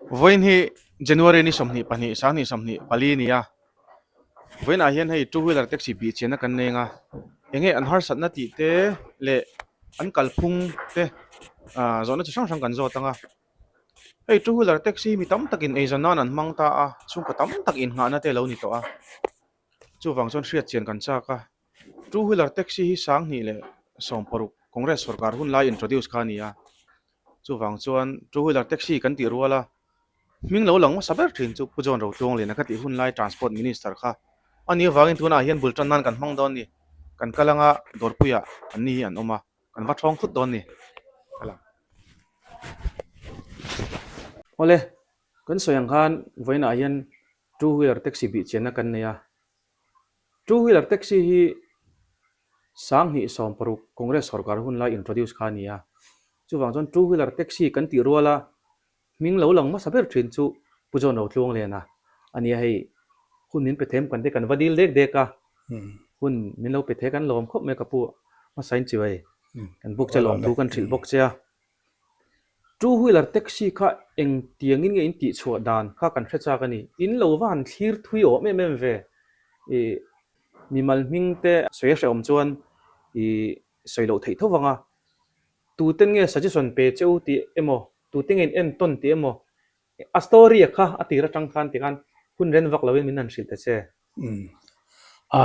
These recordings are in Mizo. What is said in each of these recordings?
Vawiin hi January ni 22 2024 a ni a, vawiinah hian hei two wheeler taxi bih chianna kan nei ang a, enge an harsatna tih te leh an kalphung te ah zawhna chi hrang hrang kan zawt ang a, hei two wheeler taxi hi mi tam takin eizawn nan an hmang ta a, chhungkaw tam tak innghahna te a lo ni tawh a, chuvang chuan hriat chian kan chak a. Two wheeler taxi hi 2016 Congress sorkar hun lai introduce kha a ni a, chuvang chuan two wheeler taxi kan tih rual a, hming lo lang hmasa ber thin chu Pu John Rotluangliana ka tih hun lai Transport Minister kha a nih avangin tunah hian bul tan nan kan hmang dawn a ni, kan kal anga dawrpuiah an ni hi an awm a, kan va thawng thut dawn a ni. Awle, kan sawi ang khan vawiinah hian two wheeler taxi bih chianna kan nei a. Two wheeler taxi hi 2016 Congress sorkar hun lai introduce kha a ni a, chuvang chuan two wheeler taxi kan tih ruala hming lo lang hmasa ber thin chu Pu John Rotluangliana a ni a, hei hun min pe them kan te kan va dil dek dek a, hun min lo pe the kan lawm khawp mai ka pu hmasain chibai kan buk che lawmthu kan hrilh bawk che a. Two wheeler taxi kha engtiangin nge in tihchhuah dan kha kan hre chak a ni. In lo va han thlir thui awm em em ve. Ih mimal hming te sawi a hrehawm chuan ih sawi loh theih tho vang a. Tuten nge suggestion pe che u tih emaw, tute nge in entawn tih emaw, a story a kha a tir atang khan tikhan hun ren vak loin min han hrilh ta che. A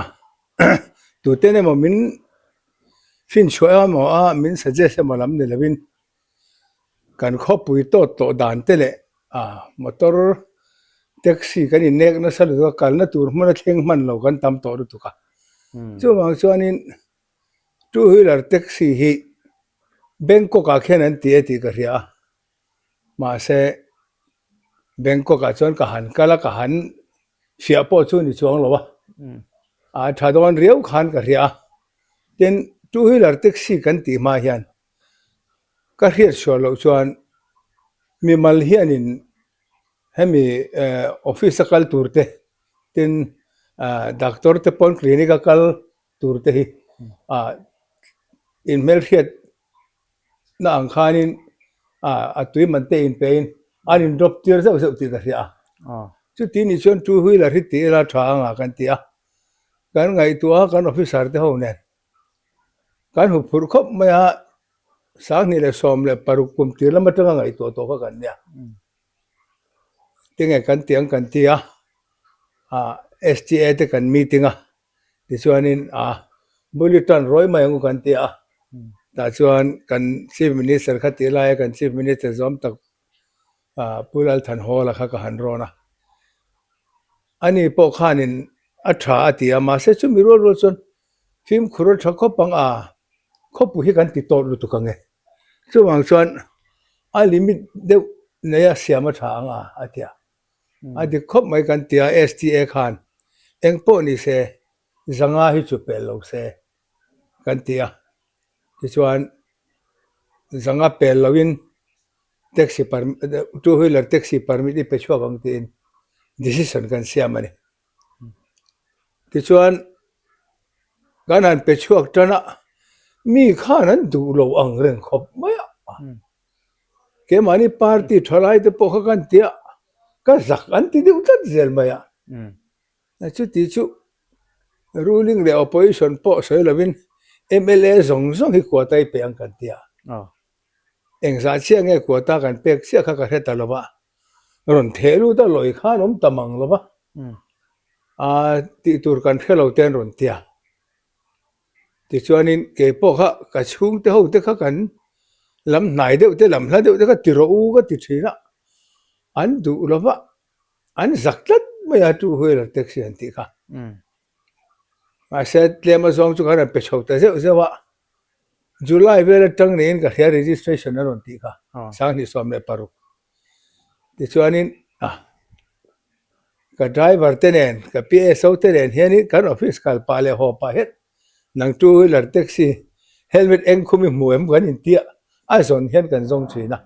tuten emaw min finchhuah emaw a min suggest emaw lam ni lovin kan khawpui tawt tawh dan te leh a motor taxi kan innek nasa lutuk a kalna tur hmun a thleng hman lo kan tam tawh lutuk a chuvang chuanin two wheeler taxi hi Bangkok ah khian an ti e tih ka hria a. Mahse, Bangkok ah chuan ka han kal a, ka han fiah pawh chu ni chuang lo a, a tha dawn riau khan ka hria a. Tin, two wheeler taxi kan tih hma hian ka hriat sual loh chuan mimal hianin hemi office a kal tur te, tin doctor te pawn clinic a kal tur te hi inhmelhriat na ang khanin a tui man te in pein an in drop tir zeuh zeuh tih ka hria a. Chuti nih chuan two wheeler hi tih ila tha anga kan ti a, kan ngaihtuah a kan officer te ho nen kan hup phurh khawp mai a, 2016 kum tir lam atanga ngaihtuah tawh kha kan nia. Tinge kan tih ang kan ti a, STA te kan meeting a. Tichuanin a bul i tan rawi mai ang u kan ti a, tah chuan kan Chief Minister kha tih laia kan Chief Minister zawm tak Pu Lalthanhawla kha ka han rawn a. Ani pawh khanin a tha a ti a, mahse chumi rual rual chuan fimkhur a tha khawp ang a, khawpui hi kan ti tawt lutuk ang e. Chuvang chuan a limit deuh neia siam a tha ang a, a ti a. A dik khawp mai kan ti a, STA khan eng pawh ni se zanga hi chu pel lo se kan ti a, tichuan zanga pel loin taxi permit two wheeler taxi permit hi pe chhuak ang tiin decision kan siam a ni. Tichuan kan han pe chhuak tan a, mi khan an duh lo ang reng khawp mai a. Keimahni party thalai te pawh kha kan ti a, ka zak an ti deuh tlat zel mai a. Chuti chu ruling leh opposition pawh sawi lovin mla zawng zawng hi quota i pe ang kan ti a. Engzah chiah nge quota kan pek chiah kha ka hre ta lo va, rawn theh lut a lawi khan awm ta mang lo va, tih tur kan hre lo te an rawn ti a. Tichuanin kei pawh kha ka chhungte ho te kha kan lam hnai deuh te lam hla deuh te kha ti rawh u ka ti thin a, an duh lo va, an zak tlat mai a two wheeler taxi an tih kha. Mahse tlem azawng chu kan rawn pe chho ta zeuh zeuh a, July vel atang niin ka hria registration a rawn tih kha, 2016. Tichuanin ka driver te nen ka PSO te nen hianin kan office kal pah leh haw pah hian nang two wheeler taxi helmet eng khum i hmu em kan intia a zawn hian kan zawng thin a.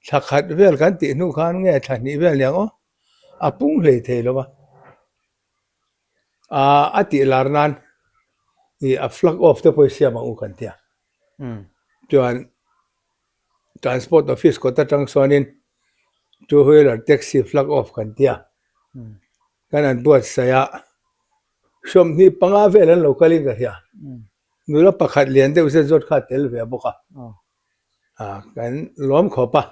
Thla khat vel kan tih hnu khan nge thla hnih vel niang aw a pung hlei thei lo va. A tih lar nan ih a flag off te pawh i siam ang u kan tia. Chuan. Transport Office kawt atang chuanin Two wheeler taxi flag off kan tia kan an buatsaih a 25 vel an lo kalin ka hria nula pakhat lian deuh zet zawt kha a tel ve bawk a ah kan lawm khawp a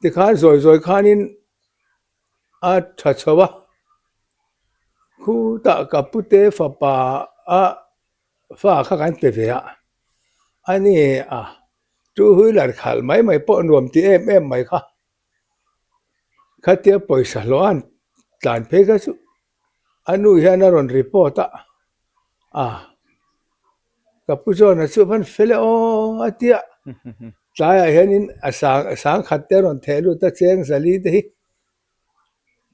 tikhan zawi zawi khanin a tha chho a khutah ka pute fapa a fa kha kan pe ve a a ni a two wheeler khalh mai mai pawh nuam ti em em mai kha khatia pawisa hlawh a han tlan phei kha chu a nu hian a rawn report a a ka pu chuan a chu van fel e aw a ti a tlaiah hianin a sang sang khat te a rawn theh lut a cheng zali te hi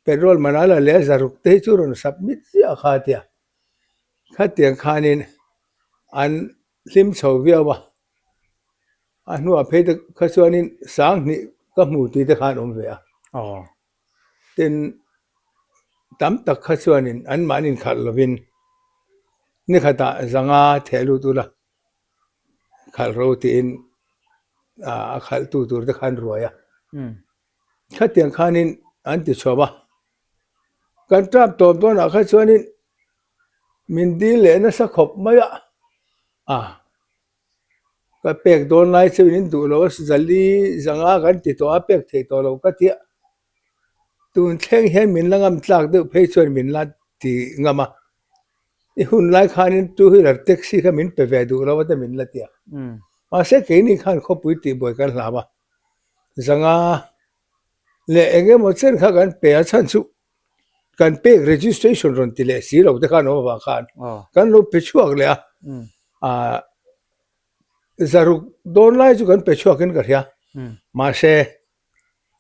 petrol man a la leh a zaruk te hi chu rawn submit chiah kha a ti a khatiang khanin an hlim chho viau a a hnuah phei te kha chuanin 2000 ka hmu tih te khan awm ve a tin tam tak kha chuanin anmahni inkhalh lovin ni khatah zanga theh lut ula khalh ro tiin a khalh tu tur te khan ruai a khatiang khanin an ti chhuah a kan tap tawp dawnah kha chuanin min dil leh nasa khawp mai a a ka pek dawn lai chu in duh lo a zali zanga kan ti tawh a pek theih tawh lo ka ti a tun thleng hian min la ngam tlak deuh phei chuan min la ti ngam a i hun lai khanin two wheeler taxi kha min pe ve duh lo a te min la ti a mahse keini khan khawpui tihbuai kan hlau a zanga leh eng emaw chen kha kan pe a chhan chu kan pek registration rawn ti leh si lo te khan awm avang khan kan lo pe chhuak leh a ah zaruk dawn lai chu kan pe chhuak in ka hria mahse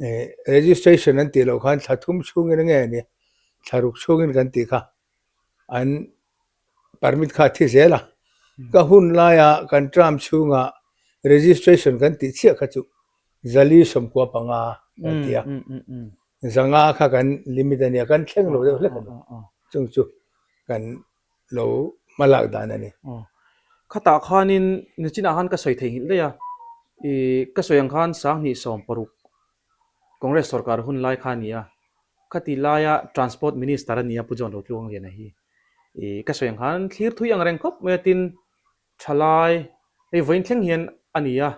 eh registration an tih loh khan thla thum chhungin nge ni thla ruk chhungin kan tih kha an permit kha a thi zel a ka hun laia kan term chhunga registration kan tih chiah kha chu 495 kan ti a zanga kha kan limit a nia kan thleng lo deuh hlek a ni chung chu kan lo hma lak dan a ni. Khatah khanin nichinah khan ka sawi theihnghilh daih a ih ka sawi ang khan 2016 Congress sorkar hun lai kha a ni a khati laia Transport Minister a ni a Pu John Rotluangliana hi ih ka sawi ang khan thlir thui ang reng khawp mai a tin thalai hei vawiin thleng hian a ni a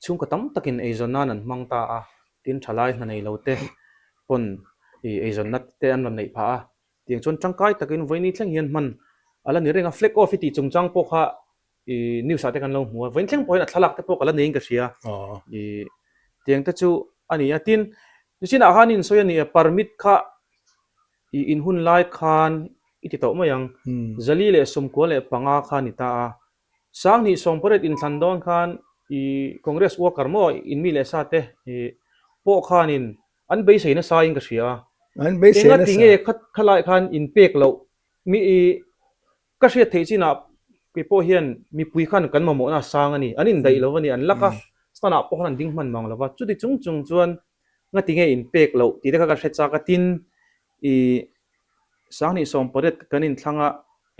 chhungkaw tam takin eizawn nan an hmang ta a tin thalai hna nei lo te pawn ih eizawnna te an rawn neih phah a tiang chuan tangkai takin vawiin thleng hian hman a la ni reng a flag off i tih chungchang pawh kha ih news ah te kan lo hmu a vawiin thleng pawh hian a thlalak te pawh ka la neiin ka hria ih tiang te chu a ni a tin nichinah khan insawi a ni a permit kha ih in hun lai khan i ti tawh mai ang 495 kha a ni ta a 2018 inthlan dawn khan ih congress worker maw in mi leh sa te ih pawh khanin an beisei nasa in ka hria a An beisei enga nasa. tinge khalai khan in pek loh mi ih Ka hriat theih chinah kei pawh hian mipui khan kan mamawhna a sang a ni, an indaih lo a ni, an lak a, stand ah pawh khan an ding hman mang lo va, chuti chung chung chuan ngati nge in pek loh tih te kha ka hre chak a, tin ih 2018 kan inthlang a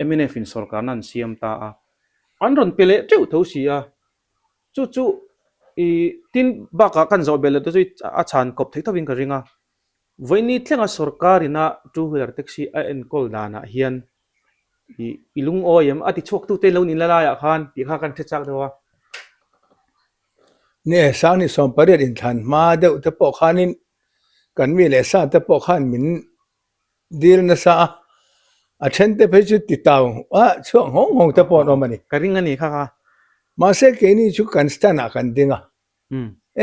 mnf in sawrkarna an siam ta a, an rawn pe leh teuh tho si a, chu chu ih tin bakah kan zawh belh leh te chu a chhan kawp theih thovin ka ring a, Vawiini thlenga sorkar ina two wheeler taxi a enkawl danah hian ih i lungawi em a ti chhuak tute lo ni la laiah khan tih kha kan hre chak deuh a. Ni e, 2018 inthlan hma deuh te pawh khanin kan mi leh sa te pawh khan min dil nasa a, a then te phei chu ti tau a chhuak nghawng nghawng te pawh an awm a ni. Ka ring a ni kha kha. Mahse keini chu kan stand ah kan ding a,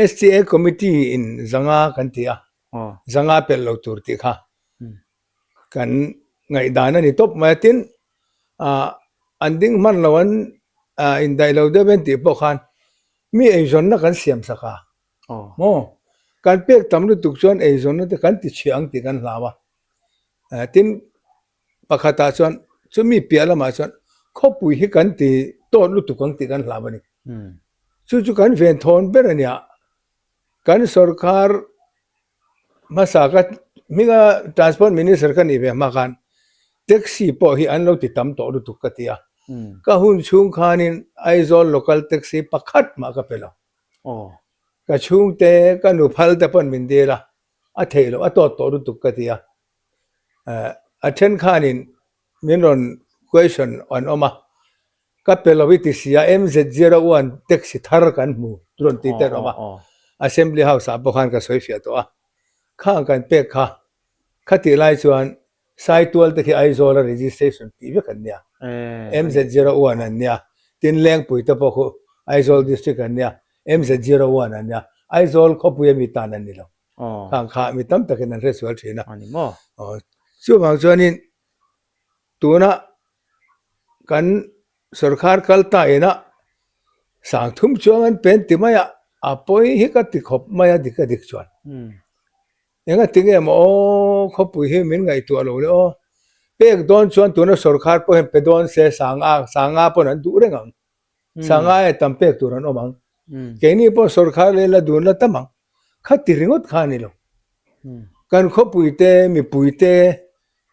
STA committee in zanga kan ti a, zanga pelh lo tur tih kha kan ngaihdan a ni tawp mai a, tin ah an ding hman lo an ah indaih lo deuh en tih pawh khan mi eizawnna kan siam sak a maw kan pek tam lutuk chuan eizawnna te kan ti chhiah ang tih kan hlau a, tin Pakhatah chuan chumi piah lamah chuan khawpui hi kan ti tawt lutuk ang tih kan hlau a ni. Chu chu kan ven thawn ber a nia. Kan sorkar hmasa ka hminga Transport Minister ka nih ve hma khan taxi pawh hi an lo ti tam tawh lutuk ka ti a. Ka hun chhung khanin Aizawl local taxi pakhat mah ka pe lo. Ka chhungte ka nuphal te pawn min dil a. a theih loh a tawt tawh lutuk ka ti a. A then khanin min rawn question an awm a, ka pe lo i ti si a, MZ01 taxi thar kan hmu rawn tih te an awm a, Assembly House ah pawh khan ka sawi fiah tawh a, khang kan pek kha khatih lai chuan Saitual te khi Aizawl a registration tih vek an nia, MZ01 an nia, tin Lengpui te pawh khu Aizawl district an nia, MZ01 an nia, Aizawl khawpui a mi tan an ni lo. Khang kha mi tam takin an hresual thin a. Chuvang chuanin tuna kan sorkar kal ta ina sangthum chuang an pen ti mai a, a pawi hi ka ti khawp mai a dik a dik chuan. Enga ti nge maw aw khawpui hi min ngaihtuah lo le aw. Pek dawn chuan tuna sorkar pawh hian pe dawn se sanga sanga pawn an duh reng ang. Sanga aia tam pek tur an awm ang. Keini pawh sorkar leh la dun la tam ang. Kha ti ringawt kha a ni lo. Kan khawpui te mipui te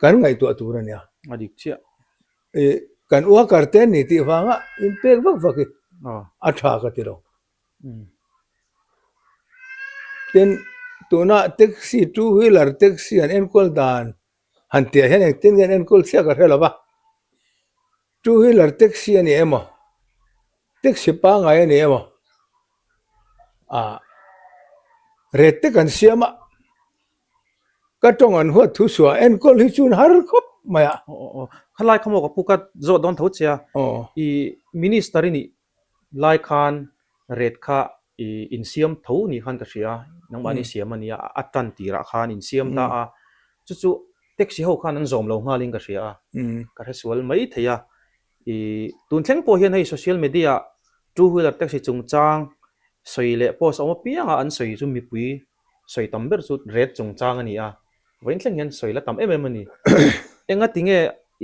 kan ngaihtuah tur a nia. A dik chiah. Kan worker te an ni tih vanga inpek vak vak hi a tha ka ti lo. Tin, tuna taxi two wheeler taxi an enkawl dan han tih ah hian engtin nge an enkawl chiah ka hre lo va, two wheeler taxi a ni emaw taxi pangngai a ni emaw ah rate te kan siam a ka tawng an huat thu suah enkawl hi chu har khawp mai a. Aw aw khalai kha maw ka pu ka zawh dawn tho che a i minister i nih lai khan rate kha i insiam tho ni khan ka hria a, nangmahni siam a nia, a tan tirah khan insiam ta a, chu chu taxi ho khan an zawm lo nghalin ka hria a, ka hre sual mai thei a, i tun thleng pawh hian hei social media ah two wheeler taxi chungchang sawi leh post a awm apianga an sawi chu mipui sawi tam ber chu rate chungchang a ni a, vawiin thleng hian sawi la tam em em a ni. Enga tinge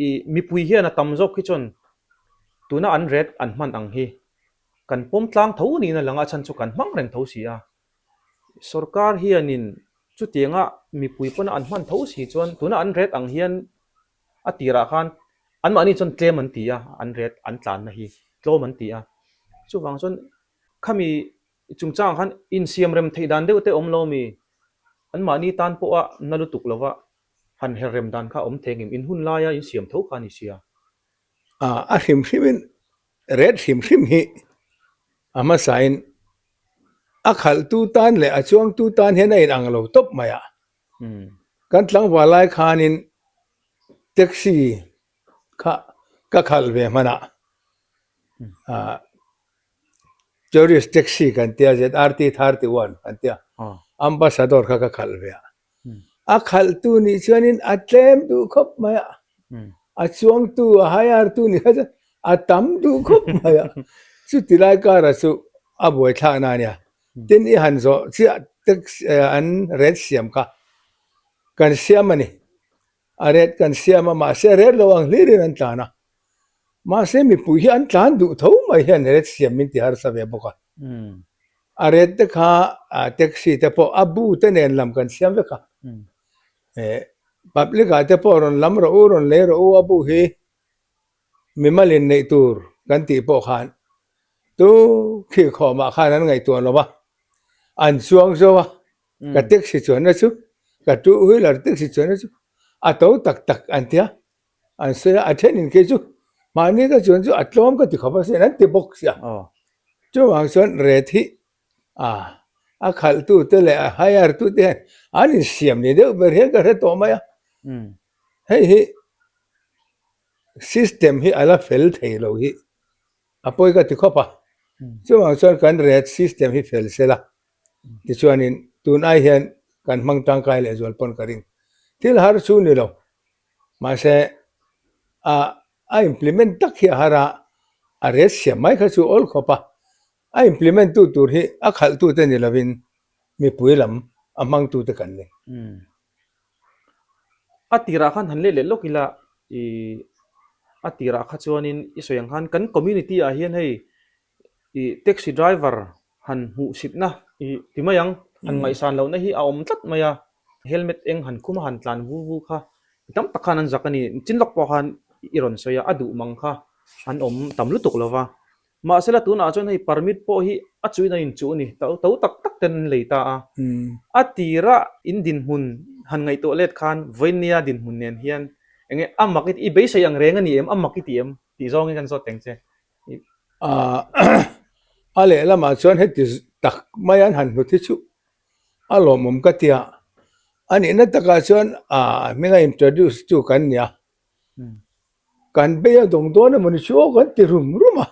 i mipui hian a tam zawk hi chuan Tuna an ret an hman ang hi kan pawm tlang tho niin a lang a, a chhan chu kan hmang reng tho si a. Sorkar hianin chutianga mipui pawna an hman tho si chuan tuna an ret ang hian a tirah khan anmahni chuan tlem an ti a, an ret an tlanna hi tlawm an ti a. Chuvang chuan khami chungchangah khan insiam rem theih dan deuh te awm lo mi anmahni tan pawha na lutuk lova han her rem dan kha awm thei ngem in hun laia insiam tho kha a ni sia. A hrim hrimin ret hrim hrim hi a hmasain a khalhtu tan leh a chuangtu tan hian a inang lo tawp mai a. Kan tlangval lai khanin taxi kha ka khalh ve hman a, tourist taxi kan tia ZRT 31 kan tia Ambassador kha ka khalh ve a. A khalhtu nih chuanin a tlem duh khawp mai a, a chuangtu a hire tu nih kha chuan a tam duh khawp mai a, chuti lai kara chu a buaithlak na a nia. Tin i han zawh chiah taxi an rate siam kha kan siam a ni, a rate kan siam a mahse rate lo ang hlirin an tlan a, mahse mipui hi an tlan duh tho mai hian rate siam min ti harsa ve bawk a. A rate te kha taxi te pawh a bu te nen lam kan siam vek a, public ah te pawh rawn lam rawh u rawn lei rawh u a bu hi mimal in neih tur kan tih pawh khan tu khi khawm ah khan an ngaihtuah lo va, an chuang zo a, ka taxi chuanna chu ka two wheeler taxi chuanna chu a to tak tak an tia. An sawi a, a thenin kei chu mahni ka chuan chu a tlawm ka ti khawp a sin an ti bawk sia. Chuvang chuan ret hi a a khalhtu te leh a hire tu te hian an insiam ni deuh ber hian ka hre tawh mai a. Hei hi system hi a la fel thei lo hi a pawi ka ti khawp a. Chuvang chuan kan ret system hi fel sela tichuanin tun ai hian kan hmang tangkai lehzual pawn ka ring. Thil har chu ni lo. Mahse, a a implement tak hi a har a, a ret siam mai kha chu awl khawp a, a implement tu tur hi a khalh tu te ni lovin mipui lam a hmang tu te kan ni. A tirah khan han let leh lawk ila i a tirah kha chuanin i sawi ang khan kan community ah hian hei i taxi driver han hmuh sitna i ti mai ang, han ngaihsan lohna hi a awm tlat mai a, helmet eng han khum a han tlan vu vu kha mi tam tak khan an zak a ni, chin lawk pawh khan i rawn sawi a, a duh mang kha an awm tam lutuk lo va. Mahsela tunah chuan hei permit pawh hi a chuin a inchuh a ni, to to tak tak ten an lei ta a. A tira in dinhmun han ngaihtuah let khan vawinia dinhmun nen hian enge a mak i i beisei ang reng a ni em, a mak i ti em tih zawngin kan zawt teng che. A lehlamah chuan heti tak mai an han hnut hi chu a lawmawm ka ti a, a nihna takah chuan a hminga introduce chu kan ni a. Kan bei a dawng dawn emaw ni chu aw kan ti rum rum a,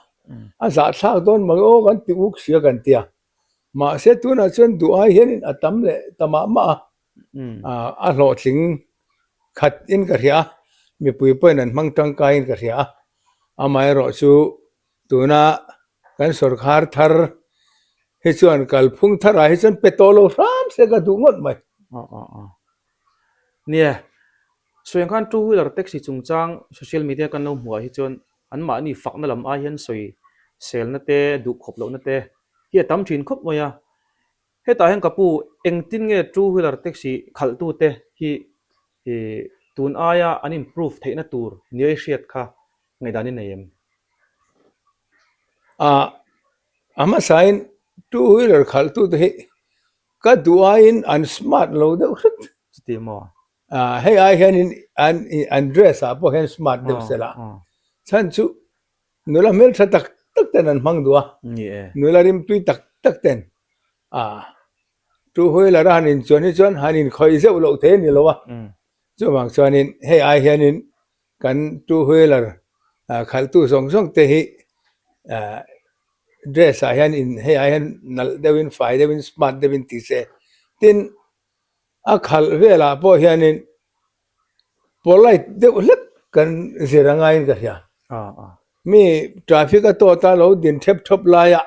a zahthlak dawn mai aw kan ti uk sia kan ti a. Mahse tunah chuan duh ai hianin a tam leh ta mah mah a, a hlawhtling khat in ka hria a, mipui pawhin an hmang tangkai in ka hria a. Amaherawh chu tuna kan sawrkhar thar hi chuan kalphung tharah hi chuan pe tawh lo hram se ka duh ngawt mai. Nia, sawi ang khan two wheeler taxi chungchang social media kan lo hmuh ah hi chuan anmahni fakna lam ai hian sawi selna te duh khawp lohna te hi a tam thin khawp mai a. Hetah hian ka pu engtin nge two wheeler taxi khalhtu te hi tun aia an improve theihna tur niai hriat kha ngaihdan i nei em? A hmasain two wheeler khalhtu te hi Ka duh aiin an smart lo deuh hret. Chuti maw? Ah, hei ai hianin an an dress ah pawh hian smart deuh sela. Chhan chu nula hmeltha tak tak ten an hmang duh a. Ni e. Nula rimtui tak tak ten. Ah, two wheeler a han inchuan hi chuan han inkhawih zeuh loh thei a ni lo a. Chuvang chuanin hei ai hianin kan two wheeler khalhtu zawng zawng te hi ah dress ah hian in hei ah hian nalh deuh in fai deuh in smart deuh in ti se tin a khalh velah pawh hianin polite deuh hlek kan zir a ngaiin ka hria mi traffic a tawt a lo din thep thawp laia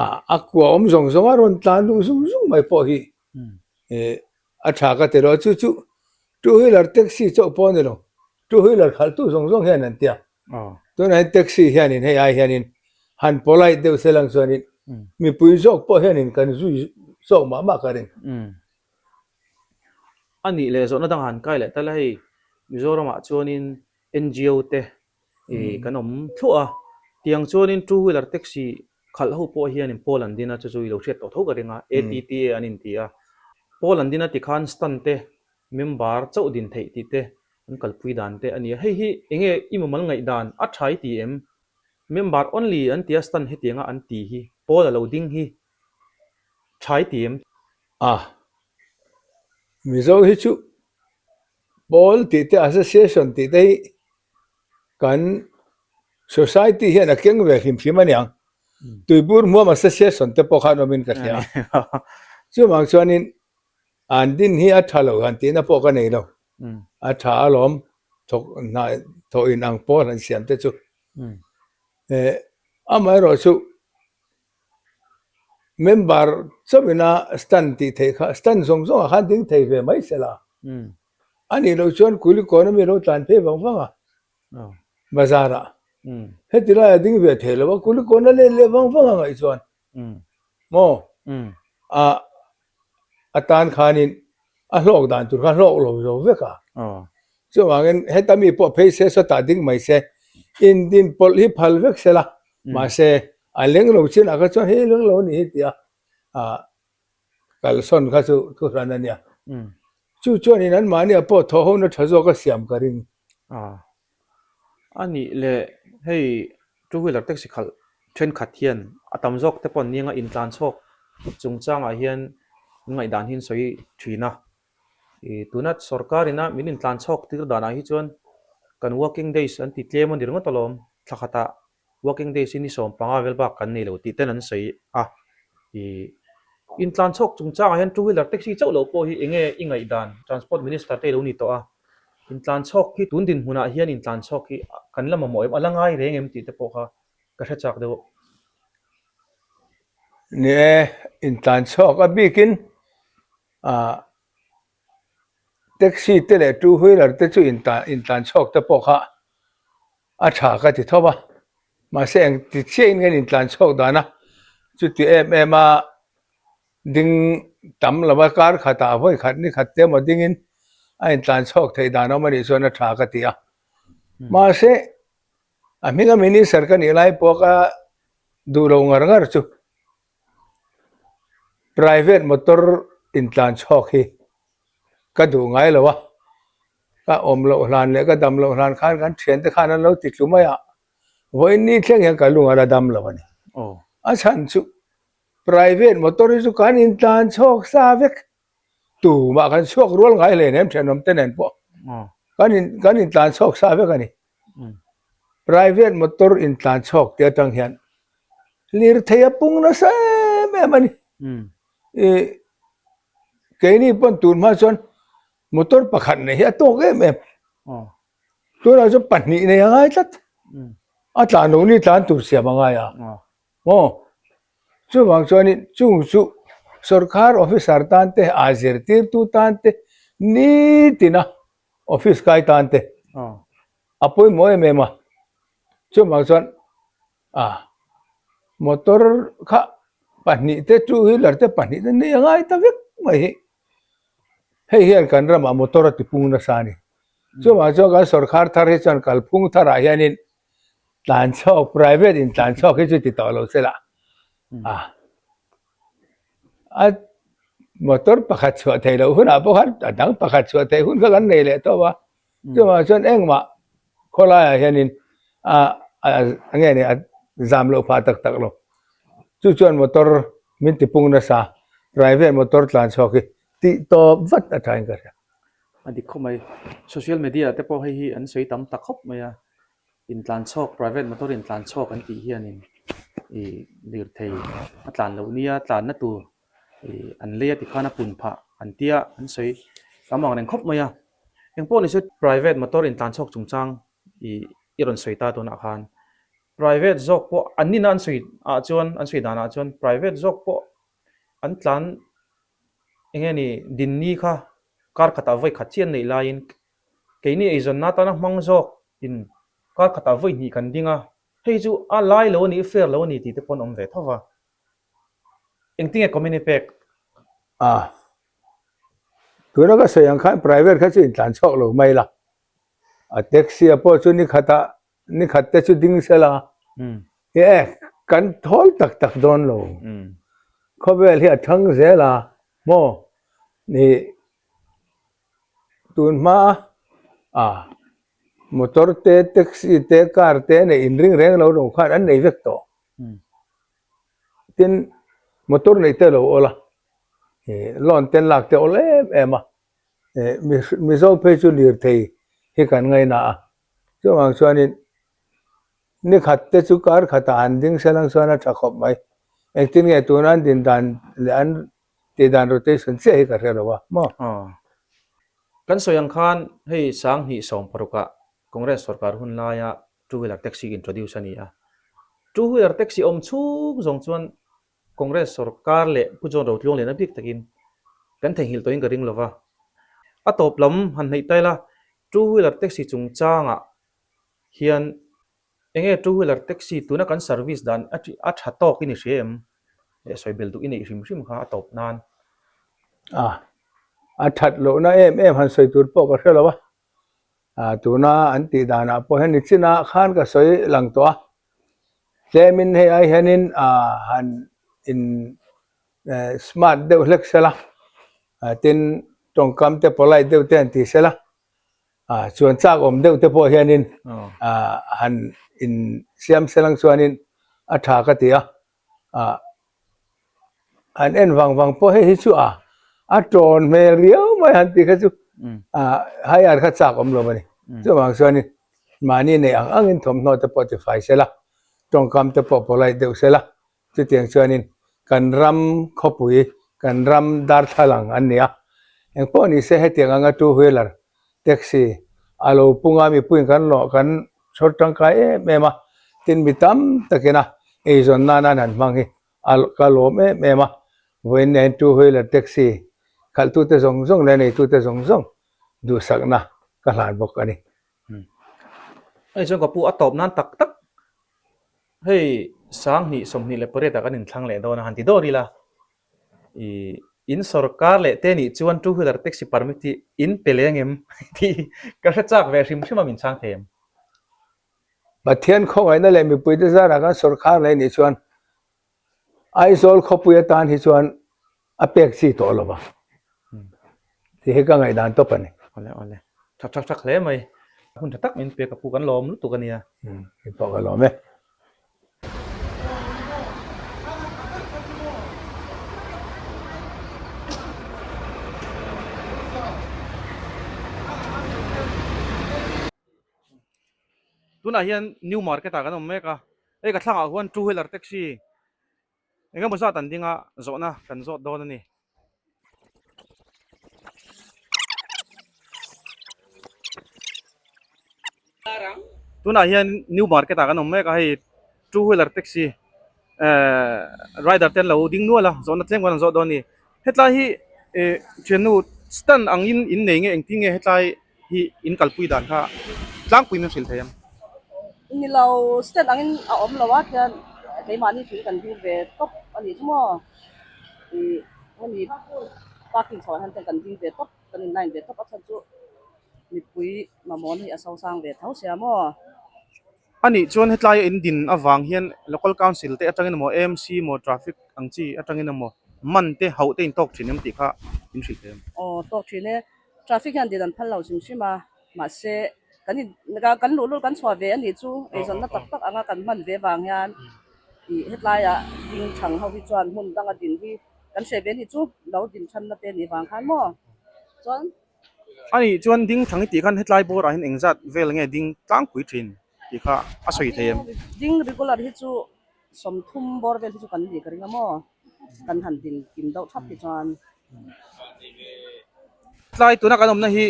ah a kua awm zawng zawng a rawn tlan duh zung zung mai pawh hi eh a tha ka ti lo chu chu two wheeler taxi chauh pawh a ni lo two wheeler khalh tu zawng zawng hian an tia tunah hian taxi hianin hei ai hianin han polite deuh se lang chuanin mipui zawk pawh hianin kan zui zawk mah mah ka ring. A nih leh zawhna dang han kai leh ta la hei Mizoramah chuanin NGO te ih kan awm thluah a, tiang chuanin two wheeler taxi khalh ho pawh hianin pawl an din a chu chu i lo hriat tawh tho ka ring a ATTA an inti a, pawl an din a tikhan stand te member chauh din theih tih te an kalpui dan te a ni a, hei hi enge i mumal ngaihdan a tha i ti em? Member only an tia stand hetianga an ti hi pawl a lo ding hi tha i ti em? A, Mizo hi chu pawl tih te association tih te hi kan society hian a keng ve hrim hrim a niang. Tuibur hmuam association te pawh khan awmin ka hria a. Chuvang chuanin an din hi a tha lo han tihna pawh ka nei lo. A tha alawm thawk hnah thawh in ang pawl han siam te chu. Amaherawh chu Member chauhina stand tih theih kha stand zawng zawngah khan ding thei ve mai se la. A nih loh chuan Kulikawn ami lo tlan phei vang vang a bazar ah. Heti laiah ding ve thei lo a Kulikawn a let leh vang vang a ngaih chuan maw a atan khanin a hlawk dan tur kha hlawk lo zo vek a. Chuvangin heta mi pawh phei se sawtah ding mai se indin pawlh hi phal vek se la mahse a leng lo chinah kha chuan hei leng lo a nih hi tia ah kalsawn kha chu thu hran a nia. Chu chuanin anmahniah pawh thawh hona tha zawk a siam ka ring. A nih leh hei two wheeler taxi khalh thenkhat hian a tam zawk te pawh an nia intlan chhawk chungchangah hian an ngaihdan hi an sawi thin a. Ih tuna sorkar ina min intlan chhawk tir danah hi chuan kan working days an ti tlem a ni ringawt alawm thla khatah working days hi ni 15 vel bak kan nei lo tih ten an sawi a. Ih intlan chhawk chungchangah hian two wheeler taxi chauh loh pawh hi enge i ngaihdan transport minister te i lo ni tawh a. Intlan chhawk hi tun dinhmunah hian intlan chhawk hi kan la mamawh em a la ngai reng em tih te pawh kha ka hre chak deuh. Ni e, intlan chhawk a bikin ah taxi te leh two wheeler te chu intlan chhawk te pawh kha a tha ka ti tho a, mahse eng ti chiahin kan intlan chhawk dan a chuti em em a ding tam lo a kar khatah vawi khat ni khat te emaw dingin a intlan chhawk theih dan awm a nih chuan a tha ka ti a, mahse a hminga minister ka nih lai pawh ka. duh lo ngar ngar chu private motor intlan chhawk hi ka duh ngai lo a, ka awm loh hlan leh ka dam loh hlan khan kan thiante khan an lo ti tlu mai a, vawiin thleng hian ka lung a la dam lo a ni. A chhan chu private motor hi chu kan intlan chhawk sa vek. Tumah kan chhuak rual ngai hle nem thenawm te nen pawh kan in kan intlan chhawk sa vek a ni. Private motor intlan chhawk te atang hian lirthei a pung nasa em em a ni. Ih keini pawn tun hma chuan motor pakhat neih hi a tawk em em. Tunah chuan pahnih nei a ngai tlat. A tlan lo ni tlan tur siam a ngai a. Maw? Chuvang chuanin chung chu sorkar officer tan te, a zirtirtu tan te, nitina office kai tan te a pawimawh em em a. Chuvang chuan a motor kha pahnih te, two wheeler te pahnih te nei a ngai ta vek mai hi. Hei hian kan ramah motor a tipung nasa a ni. Chuvang chuan kan sorkar thar hi chuan kalphung tharah hianin tlan chhuak private in tlan chhuak hi chu ti tawh lo se lah a a motor pakhat chhuah theih loh hunah pawh khan a dang pakhat chhuah theih hun kha kan nei leh tawp a chuvang chuan engmah khawlaiah hianin a a nge ni a zam loh phah tak tak lo chu chuan motor min ti pung nasa private motor tlan chhuak hi tih tawp vat a thain ka hria. A dik khawp mai. Social media te pawh hei hi an sawi tam ta khawp mai a. Intlan chhawk private motor intlan chhawk an tih hianin ih lirthei a tlan loh nia tlanna tur ih an lei a tikhan a pun phah an tia an sawi tam ang reng khawp mai a. Engpawh nise private motor intlan chhawk chungchang ih i rawn sawi ta tunah khan private zawk pawh an nina an sawi ah chuan an sawi danah chuan private zawk pawh an tlan eng nge ni dinni kha kar khatah vawi khat chiah an neih laiin keini eizawnna atana hmang zawk in kar khatah vawi hnih kan ding a, hei chu a lai lo a ni, fair lo a ni tih te pawh an awm ve tho va. Engtinge comment i pek? A, tuna ka sawi ang khan private kha chu intlan chhuak lo mai la, a taxi ah pawh chu ni khatah ni khat te chu ding sela e kan thawl tak tak dawn lo khawvel hi a thang zel a maw ni tun hma a motor te taxi te car te nei inring reng lo lo khan an nei vek tawh tin motor nei te lo awl a loan te an lak te awl em em a mizo phei chu lirthei hi kan ngaina a. Chuvang chuanin ni khat te chu kar khatah an ding se lang chuan a tha khawp mai. Engtin nge tuna an din dan leh an tih dan rotation chiah hi ka hre lo a maw? Aw. Kan sawi ang khan hei sanghnih sawmparukah Congress sorkar hun laia two wheeler taxi introduce a ni a. Two wheeler taxi awm chhung zawng chuan Congress sorkar leh Pu John Rotluang lian a bik takin kan theihnghilh tawhin ka ring lova. A tawp lam han hnaih taila two wheeler taxi chungchangah hian enge two wheeler taxi tuna kan service dan a a tha tawk i ni hria em? Leh sawi bel duh i neih hrim hrim kha a tawp nan. A, a that lohna em em han sawi tur pawh ka hre lo a. A, tuna an tih danah pawh hian nichinah khan ka sawi lang tawh a. Tlemin hei ai hianin han in smart deuh hlek sela tin tawngkam te polite deuh te han ti sela chuan chak awm deuh te pawh hianin han in siam selang chuanin a tha ka ti a. ah an en vang vang pawh hei hi chu a a tawn hmel riau mai han tih kha chu ah higher kha chak awm lo a ni chuvang chuanin mahni neih ang angin thawmhnaw te pawh tifai sela tawngkam te pawh polite deuh sela chutiang chuanin kan ram khawpui kan ram darthlalang an ni a engpawh ni se hetiang anga two wheeler taxi a lo pung a mipuiin kan lawh kan chhawr tangkai em em a tin mi tam takin a eizawn nan an han hmang hi a ka lawm em em a vawiin nen two wheeler taxi khalhtute zawng zawng leh neitute zawng zawng duhsakna ka hlan bawk a ni. Hei chuan ka pu a tawp nan tak tak hei 20 28 ah kan inthlang leh dawn a han ti dawr ila. I in sorkar leh te nih chuan two wheeler taxi permit hi in pe leng em tih ka hre chak ve hrim hrim a min chhang thei em? Pathian khawngaihna leh mipuite zarah kan sorkar leh nih chuan. Aizawl khawpui atan hi chuan a pek chi tawh lo va tih hi ka ngaihdan tawp a ni. Awle awle. Tha tha tha hle mai. Hun tha tak min pek a pu kan lawm lutuk a nia. Min pawh ka lawm e. Tunah hian New Market ah kan awm mek a, hei ka thlangah huan two wheeler taxi eng emaw zat an ding a, zawhna kan zawt dawn a ni. Tunah hian New Market ah kan awm mek a, hei two wheeler taxi ehh rider te an lo ding nual a, zawhna tlem kan rawn zawh dawn a ni. Hetlai hi eh thiannu stand angin in nei nge engtin nge hetlai hi in kalpui dan kha tlangpui min hrilh thei ang. Ni lo stand angin a awm lo a tian keimahni thing kan ding ve tawp a nih chu maw ih hemi parking chho ah hian kan ding ve tawp kan in line ve tawp a chhan chu mipui mamawh hi a sosang ve tho sia maw. A nih chuan hetlai a in din avang hian local council te atangin emaw AMC emaw traffic ang chi atangin emaw man te hauh te in tawk thin em tih kha in hrilh thei ang. Aw tawk thin e. Traffic hian din an phal lo hrim hrim a, mahse kan in kan luh lut kan chhuah ve a nih chu eizawnna tak tak anga kan hman ve vang hian ih hetlaiah ding thang ho hi chuan hmun danga din hi kan hre ve a nih chu lo din thanna te nih vang khan maw chuan. A nih chuan ding thang i tih khan hetlai bawrah hian engzat vel nge ding tlangpui thin tih kha a sawi thei em? Ding regular hi chu 30 bawr vel hi chu kan nih ka ring a maw? Kan han din kim deuh thap hi chuan. Tlai tuna kan awmna hi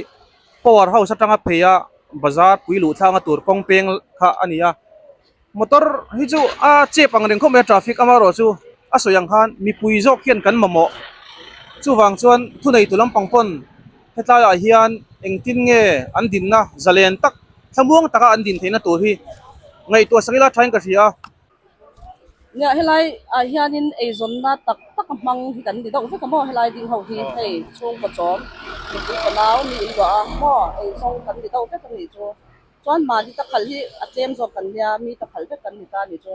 power house atanga phei a bazar pui luh thlanga tur kawng peng kha a ni a. Motor hi chu a chep ang reng khawp mai a traffic amaherawh chu a sawi ang khan mipui zawk hian kan mamawh. Chuvang chuan thuneitu lampang pawn hetlaiah hian engtin nge an dinna zalen tak thlamuang taka an din theihna tur hi ngaihtuah sak ila thain ka hria a. Nia helai ah hianin eizawnna tak tak a hmang hi kan ni deuh vek a maw helai ding ho hi hei chhungkaw chawm mipui fanau mi in luah a maw eizawng kan ni deuh vek a nih chu chuan mahni ta khalh hi a tlem zawk kan nia mi ta khalh vek kan ni ta a nih chu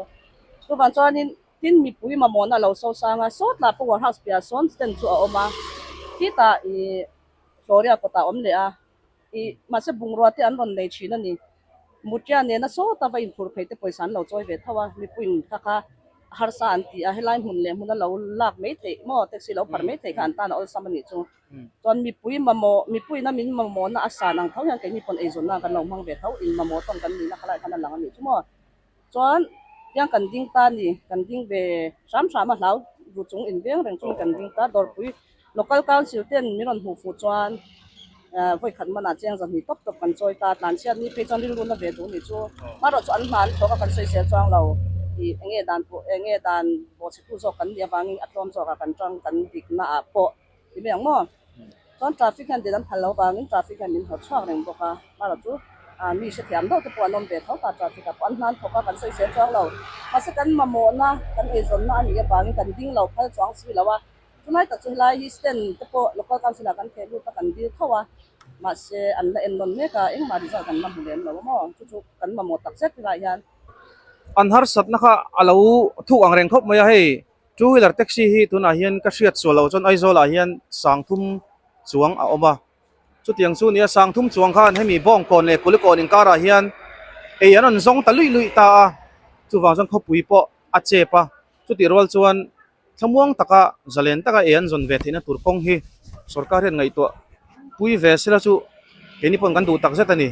chuvang chuanin tin mipui mamawhna a lo so sang a sawtlah power house piah sawn stand chu a awm a khitah ih Floria kawtah a awm leh a. Ih, mahse bungrua te an rawn nei thin a ni. Mutia nena sawta va inphur phei te pawisa an lo chawi ve tho a, mipuiin kha kha harsa an ti a, helai hmun leh hmuna lo lak mai theih maw taxi lo phar mai theih kha an tan a awlsam a nih chu. Chuan mipui mamawh, mipuiina min mamawhna a san ang tho hian keini pawn eizawnna kan lo hmang ve tho, in mamawh tawn kan nihna khalaiah khan a lang a nih chu maw. Chuan tiang kan ding ta a ni, kan ding ve hram hram a hlau ru chung in veng reng chungin kan ding ta dawrpui local council ten min rawn hmuh fuh chuan vawi khat manah chiang zahnih tawp tawp kan chawi ta tlan chhiat ni phei chuan rilru na ve duh ni chu hmarawh chu an hna an thawk a kan sawisel chuang lo ih eng nge dan pawh eng nge dan bawhchhetu zawk kan nih avangin a tlawm zawkah kan tang kan dikna ah pawh ti mai ang maw. Chuan traffic hian din an phal lo vangin traffic hian min hnawt chhuak reng bawk a, hmarawh chu mi hrethiam deuh te pawh an awm ve tho ta traffic ah pawh an hnan thawk a kan sawisel chuang lo. Mahse kan mamawhna kan eizawnna a nih avangin kan ding lo phal chuang si lo a, chulai tak chu helai hi stand te pawh local council ah kan theh lut a kan dil tho a, mahse an la ennawn mek a engmah result kan la hmu lem lo a maw chu chu kan mamawh tak zet helai hian. An harsatna kha a lo thuk ang reng khawp mai a hei. Two wheeler taxi hi tunah hian ka hriat sual loh chuan Aizawl ah hian sangthum chuang a awm a, chutiang chu nia sangthum chuang khan hemi Bawngkawn leh Kulikawn inkarah hian ei an rawn zawng ta luih luih ta a, chuvang chuan khawpui pawh a chep a, chutih rual chuan thlamuang taka zalen taka ei an zawn ve theihna tur kawng hi sorkar hian ngaihtuah pui ve sela chu keini pawhin kan duh tak zet a ni.